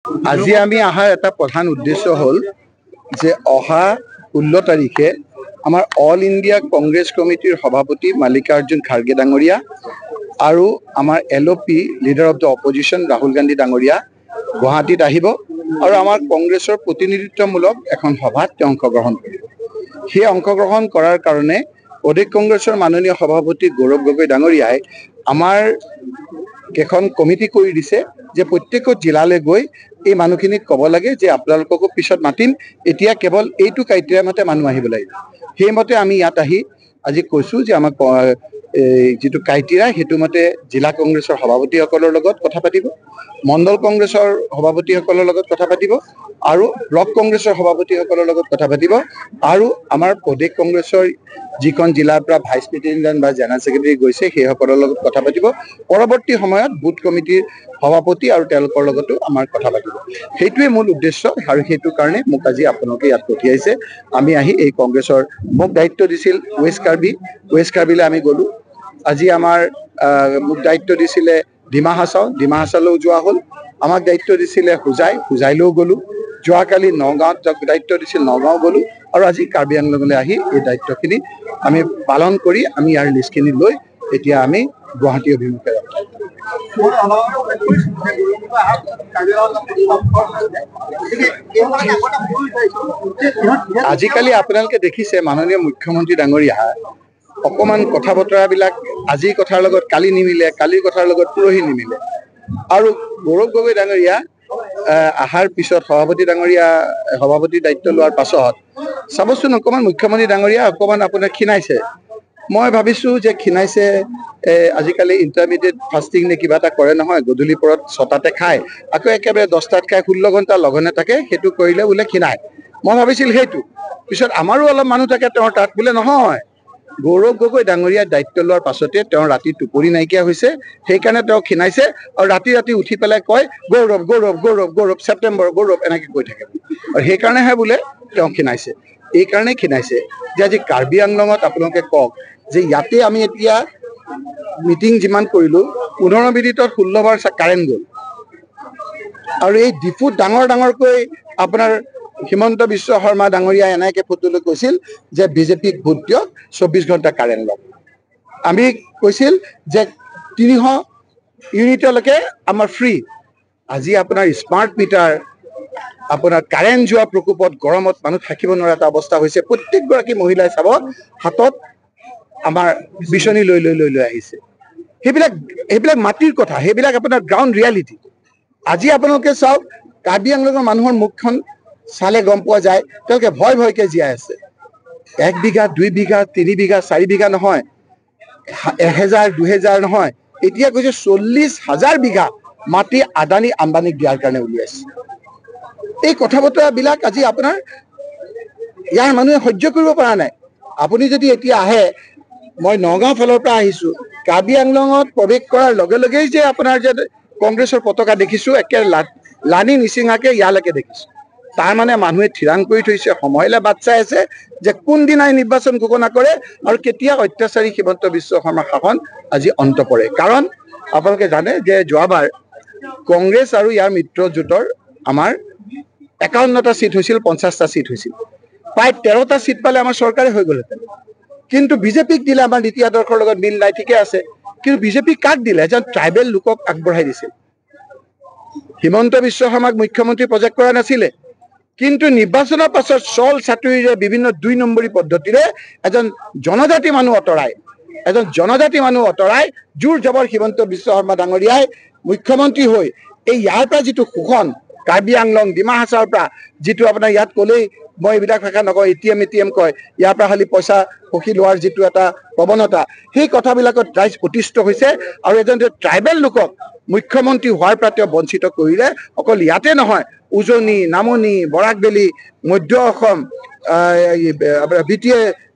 আজি আমি অহাৰ এটা প্ৰধান উদ্দেশ্য হ'ল যে অহা 16 তাৰিখে আমাৰ অল ইণ্ডিয়া কংগ্ৰেছ কমিটিৰ সভাপতি মাল্লিকাৰ্জুন খাৰ্গে ডাঙৰীয়া আৰু আমাৰ LOP, Leader of the Opposition Rahul Gandhi ডাঙৰীয়া গুৱাহাটীত আহিব আৰু আমাৰ কংগ্ৰেছৰ প্ৰতিনিধিত্বমূলক এখন সভাত তেওঁ অংশগ্ৰহণ কৰিব। সেই অংশগ্ৰহণ কৰাৰ কাৰণে প্ৰদেশ কংগ্ৰেছৰ মাননীয় সভাপতি গৌৰৱ গগৈ ডাঙৰীয়াই আমাৰ কেইখন কমিটি কৰি দিছে যে প্ৰত্যেক জিলালৈ গৈ এই মানুহখিনিক ক'ব লাগে যে আপোনালোককো পিছত মাতিম, এতিয়া কেৱল এইটো ক্ৰাইটেৰিয়া মতে মানুহ আহিব লাগিব। সেইমতে আমি ইয়াত আহি আজি কৈছোঁ যে আমাক এই যিটো ক্ৰাইটেৰিয়া সেইটো মতে জিলা কংগ্ৰেছৰ সভাপতিসকলৰ লগত কথা পাতিব, মণ্ডল কংগ্ৰেছৰ সভাপতিসকলৰ লগত কথা পাতিব আৰু ব্লক কংগ্ৰেছৰ সভাপতিসকলৰ লগত কথা পাতিব আৰু আমাৰ প্ৰদেশ কংগ্ৰেছৰ যিখন জিলাৰ পৰা ভাইচ প্ৰেচিডেণ্ট বা জেনেৰেল ছেক্ৰেটাৰী গৈছে সেইসকলৰ লগত কথা পাতিব। পৰৱৰ্তী সময়ত বুথ কমিটিৰ সভাপতি আৰু তেওঁলোকৰ লগতো আমাৰ কথা পাতিব। সেইটোৱে মূল উদ্দেশ্য আৰু সেইটো কাৰণে মোক আজি আপোনালোকে ইয়াত পঠিয়াইছে। আমি আহি এই কংগ্ৰেছৰ মোক দায়িত্ব দিছিল ৱেষ্ট কাৰ্বি, ৱেষ্ট কাৰ্বিলৈ আমি গ'লোঁ। আজি আমাৰ মোক দায়িত্ব দিছিলে ডিমা হাছাও, ডিমা হাছাওলৈও যোৱা হ'ল। আমাক দায়িত্ব দিছিলে হোজাই, হোজাইলৈও গ'লোঁ। যোৱাকালি নগাঁৱত দায়িত্ব দিছিল, নগাঁও গ'লোঁ আৰু আজি কাৰ্বি আংলঙলৈ আহি এই দায়িত্বখিনি আমি পালন কৰি আমি ইয়াৰ লিষ্টখিনি লৈ এতিয়া আমি গুৱাহাটী অভিমুখে যাম। আজিকালি আপোনালোকে দেখিছে মাননীয় মুখ্যমন্ত্ৰী ডাঙৰীয়া অকণমান কথা বতৰাবিলাক আজিৰ কথাৰ লগত কালি নিমিলে, কালিৰ কথাৰ লগত পৰহি নিমিলে। আৰু গৌৰৱ গগৈ ডাঙৰীয়া অহাৰ পিছত সভাপতি ডাঙৰীয়া সভাপতিৰ দায়িত্ব লোৱাৰ পাছত চাবচোন অকণমান মুখ্যমন্ত্ৰী ডাঙৰীয়া অকণমান আপোনাৰ ক্ষীণাইছে। মই ভাবিছোঁ যে ক্ষীণাইছে, আজিকালি ইণ্টাৰমিডিয়েট ফাষ্টিং নে কিবা এটা কৰে নহয়, গধূলি পৰত 6টাতে খায়, আকৌ একেবাৰে 10টাত খায়, 16 ঘণ্টা লঘোণে থাকে, সেইটো কৰিলে বোলে ক্ষীণায়। মই ভাবিছিল সেইটো। পিছত আমাৰো অলপ মানুহ থাকে তেওঁৰ তাত, বোলে নহয়, গৌৰৱ গগৈ ডাঙৰীয়াৰ দায়িত্ব লোৱাৰ পাছতে তেওঁৰ ৰাতি টোপনি নাইকিয়া হৈছে, সেইকাৰণে তেওঁ ক্ষীণাইছে আৰু ৰাতি ৰাতি উঠি পেলাই কয় গৌৰৱ গৌৰৱ গৌৰৱ গৌৰৱ ছেপ্টেম্বৰ গৌৰৱ এনেকৈ কৈ থাকে আৰু সেইকাৰণেহে বোলে তেওঁ ক্ষীণাইছে। এইকাৰণেই ক্ষীণাইছে যে আজি কাৰ্বি আংলঙত আপোনালোকে কওক যে ইয়াতে আমি এতিয়া মিটিং যিমান কৰিলোঁ 15 মিনিটত 16 বাৰ কাৰেণ্ট গ'ল। আৰু এই ডিফুত ডাঙৰ ডাঙৰকৈ আপোনাৰ হিমন্ত বিশ্ব শৰ্মা ডাঙৰীয়া এনেকৈ ফটো লৈ কৈছিল যে বিজেপিক ভোট দিয়ক, 24 ঘণ্টা কাৰেণ্ট লওক। আমি কৈছিল যে 300 ইউনিটলৈকে আমাৰ ফ্ৰী। আজি আপোনাৰ স্মাৰ্ট মিটাৰ, আপোনাৰ কাৰেণ্ট যোৱা প্ৰকোপত গৰমত মানুহ থাকিব নোৱাৰা এটা অৱস্থা হৈছে। প্ৰত্যেকগৰাকী মহিলাই চাব হাতত আমাৰ বিচনী লৈ লৈ লৈ লৈ আহিছে। সেইবিলাক মাটিৰ কথা, সেইবিলাক আপোনাৰ গ্ৰাউণ্ড ৰিয়েলিটি। আজি আপোনালোকে চাওক কাৰ্বি আংলঙৰ মানুহৰ মুখখন চালে গম পোৱা যায় তেওঁলোকে ভয় ভয়কে জীয়াই আছে। 1 বিঘা, 2 বিঘা, 3 বিঘা, 4 বিঘা নহয়, 1000, 2000 নহয়, এতিয়া কৈছে 40,000 বিঘা মাটি আদানী আম্বানীক দিয়াৰ কাৰণে উলিয়াইছে। এই কথা বতৰাবিলাক আজি আপোনাৰ ইয়াৰ মানুহে সহ্য কৰিব পৰা নাই। আপুনি যদি এতিয়া আহে, মই নগাঁও ফালৰ পৰা আহিছোঁ, কাৰ্বি আংলঙত প্ৰৱেশ কৰাৰ লগে লগেই যে আপোনাৰ যে কংগ্ৰেছৰ পতাকা দেখিছোঁ, একে লানি নিচিঙাকে ইয়ালৈকে দেখিছোঁ। তাৰ মানে মানুহে থিৰাং কৰি থৈছে, সময়লৈ বাট চাই আছে যে কোনদিনাই নিৰ্বাচন ঘোষণা কৰে আৰু কেতিয়া অত্যাচাৰী হিমন্ত বিশ্ব শৰ্মাৰ শাসন আজি অন্ত পৰে। কাৰণ আপোনালোকে জানে যে যোৱাবাৰ কংগ্ৰেছ আৰু ইয়াৰ মিত্ৰজোঁটৰ আমাৰ 51টা চিট হৈছিল, 50টা চিট হৈছিল, প্ৰায় 13টা চিট পালে আমাৰ চৰকাৰে হৈ গ'লহেঁতেন। কিন্তু বিজেপিক দিলে, আমাৰ নীতি আদৰ্শৰ লগত মিল নাই, ঠিকে আছে, কিন্তু বিজেপিক কাক দিলে? এজন ট্ৰাইবেল লোকক আগবঢ়াই দিছিল। হিমন্ত বিশ্ব শৰ্মাক মুখ্যমন্ত্ৰী প্ৰজেক্ট কৰা নাছিলে, কিন্তু নিৰ্বাচনৰ পাছত চল চাতুৰিৰে বিভিন্ন 2 নম্বৰী পদ্ধতিৰে এজন জনজাতি মানুহ আঁতৰাই, এজন জনজাতি মানুহ আঁতৰাই জোৰ জবৰ হিমন্ত বিশ্ব শৰ্মা ডাঙৰীয়াই মুখ্যমন্ত্ৰী হৈ এই ইয়াৰ পৰা যিটো শোষণ, কাৰ্বি আংলং, ডিমা হাছাওৰ পৰা যিটো আপোনাৰ ইয়াত ক'লেই মই এইবিলাক ভাষা নকওঁ, এটিএম কয়, ইয়াৰ পৰা খালি পইচা শোষি লোৱাৰ যিটো এটা প্ৰৱণতা, সেই কথাবিলাকত ৰাইজ অতিষ্ঠ হৈছে আৰু এজন ট্ৰাইবেল লোকক মুখ্যমন্ত্ৰী হোৱাৰ পৰা তেওঁ বঞ্চিত কৰিলে। অকল ইয়াতে নহয়, উজনি, নামনি, বৰাক ভেলী, মধ্য অসম,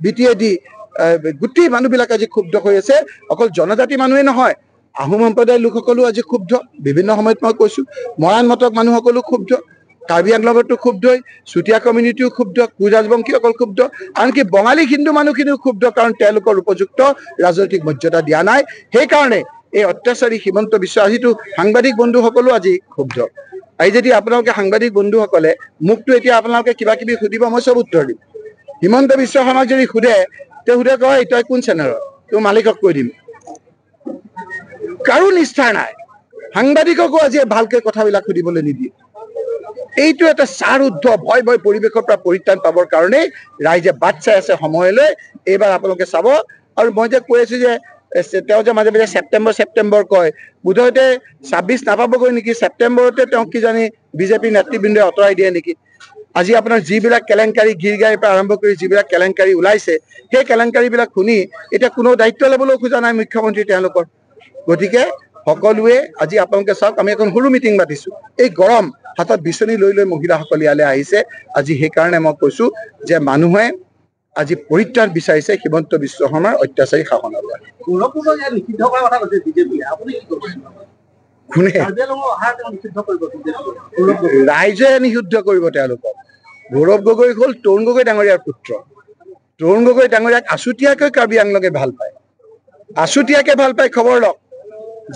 BTAD, গোটেই মানুহবিলাক আজি ক্ষুব্ধ হৈ আছে। অকল জনজাতি মানুহেই নহয়, আহোম সম্প্ৰদায়ৰ লোকসকলো আজি ক্ষুব্ধ। বিভিন্ন সময়ত মই কৈছোঁ, মৰাণ মটক মানুহসকলো ক্ষুব্ধ, কাৰ্বি আংলঙতো ক্ষুব্ধই, চুতীয়া কমিউনিটিও ক্ষুব্ধ, কোচ ৰাজবংশীসকল ক্ষুব্ধ, আনকি বঙালী হিন্দু মানুহখিনিও ক্ষুব্ধ, কাৰণ তেওঁলোকৰ উপযুক্ত ৰাজনৈতিক মৰ্যাদা দিয়া নাই। সেইকাৰণে এই অত্যাচাৰী হিমন্ত বিশ্ব, আজিতো সাংবাদিক বন্ধুসকলো আজি ক্ষুব্ধ। আজি যদি আপোনালোকে সাংবাদিক বন্ধুসকলে মোকতো এতিয়া আপোনালোকে কিবা কিবি সুধিব, মই চব উত্তৰ দিম। হিমন্ত বিশ্ব শৰ্মাক যদি সোধে, তেওঁ সোধে কয় তই কোন চেনেলৰ, তোৰ মালিকক কৈ দিম। কাৰো নিষ্ঠা নাই। সাংবাদিককো আজি ভালকে কথাবিলাক সুধিবলৈ নিদিয়ে। এইটো এটা চাৰুদ্ধ ভয় ভয় পৰিৱেশৰ পৰা পৰিত্ৰাণ পাবৰ কাৰণেই ৰাইজে বাট চাই আছে সময়লৈ। এইবাৰ আপোনালোকে চাব। আৰু মই যে কৈ আছো যে তেওঁ যে মাজে মাজে ছেপ্টেম্বৰ ছেপ্টেম্বৰ কয়, বোধহয়তে 26 নাপাবগৈ নেকি, ছেপ্টেম্বৰতে তেওঁক কিজানি বিজেপি নেতৃবৃন্দই আঁতৰাই দিয়ে নেকি। আজি আপোনাৰ যিবিলাক কেলেংকাৰী গীৰ গাইৰ পৰা আৰম্ভ কৰি যিবিলাক কেলেংকাৰী ওলাইছে, সেই কেলেংকাৰীবিলাক শুনি এতিয়া কোনো দায়িত্ব ল'বলৈও খোজা নাই মুখ্যমন্ত্ৰী তেওঁলোকৰ। গতিকে সকলোৱে আজি আপোনালোকে চাওক, আমি এখন সৰু মিটিং মাতিছো। এই গৰম হাতত বিচনী লৈ লৈ মহিলাসকল ইয়ালৈ আহিছে। আজি সেইকাৰণে মই কৈছো যে মানুহে আজি পৰিত্ৰাণ বিচাৰিছে হিমন্ত বিশ্ব শৰ্মাৰ অত্যাচাৰী শাসনৰ পৰা। কোনে ৰাইজে নিষিদ্ধ কৰিব তেওঁলোকক? গৌৰৱ গগৈ হ'ল তৰুণ গগৈ ডাঙৰীয়াৰ পুত্ৰ। তৰুণ গগৈ ডাঙৰীয়াক আছুতীয়াকৈ কাৰ্বি আংলঙে ভাল পায়, আছুতীয়াকে ভাল পায়। খবৰ লওক,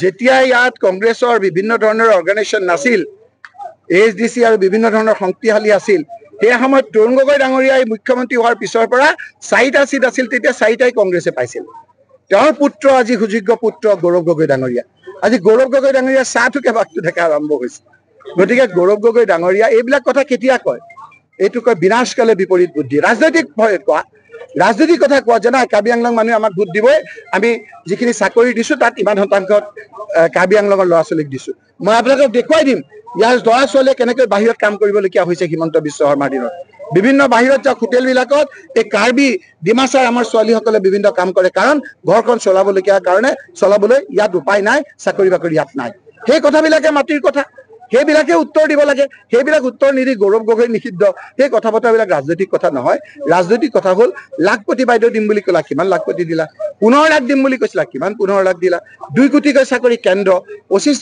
যেতিয়া ইয়াত কংগ্ৰেছৰ বিভিন্ন ধৰণৰ অৰ্গেনাইজেশ্যন নাছিল, এইচ ডি চি আৰু বিভিন্ন ধৰণৰ শক্তিশালী আছিল, সেই সময়ত তৰুণ গগৈ ডাঙৰীয়াই মুখ্যমন্ত্ৰী হোৱাৰ পিছৰ পৰা 4টা চিট আছিল, তেতিয়া 4টাই কংগ্ৰেছে পাইছিল। তেওঁৰ পুত্ৰ আজি সুযোগ্য পুত্ৰ গৌৰৱ গগৈ ডাঙৰীয়া। আজি গৌৰৱ গগৈ ডাঙৰীয়া চাহটোকে বাঘটো দেখা আৰম্ভ হৈছে। গতিকে গৌৰৱ গগৈ ডাঙৰীয়া এইবিলাক কথা কেতিয়া কয়? এইটো কয় বিনাশকালে বিপৰীত বুদ্ধি। ৰাজনৈতিক ভয়ত কোৱা, ৰাজনৈতিক কথা কোৱা যে নাই কাৰ্বি আংলং মানুহে আমাক ভোট দিবই, আমি যিখিনি চাকৰি দিছো তাত ইমান শতাংশত কাৰ্বি আংলঙৰ ল'ৰা ছোৱালীক দিছো। মই আপোনালোকক দেখুৱাই দিম ইয়াৰ ল'ৰা ছোৱালীয়ে কেনেকৈ বাহিৰত কাম কৰিবলগীয়া হৈছে হিমন্ত বিশ্ব শৰ্মাৰ দিনত। বিভিন্ন বাহিৰত যাওক হোটেলবিলাকত এই কাৰ্বি ডিমাচাৰ আমাৰ ছোৱালীসকলে বিভিন্ন কাম কৰে, কাৰণ ঘৰখন চলাবলগীয়া কাৰণে চলাবলৈ ইয়াত উপায় নাই, চাকৰি বাকৰি ইয়াত নাই। সেই কথাবিলাকে মাটিৰ কথা, সেইবিলাকে উত্তৰ দিব লাগে। সেইবিলাক উত্তৰ নিদি গৌৰৱ গগৈ নিষিদ্ধ, সেই কথা বতৰাবিলাক ৰাজনৈতিক কথা নহয়। ৰাজনৈতিক কথা হ'ল লাখপতি বাইদেউ দিম বুলি ক'লা, কিমান লাখপতি দিলা? 15 লাখ দিম বুলি কৈছিলা, কিমান 15 লাখ দিলা? 2 কোটিকৈ চাকৰি কেন্দ্ৰ, 25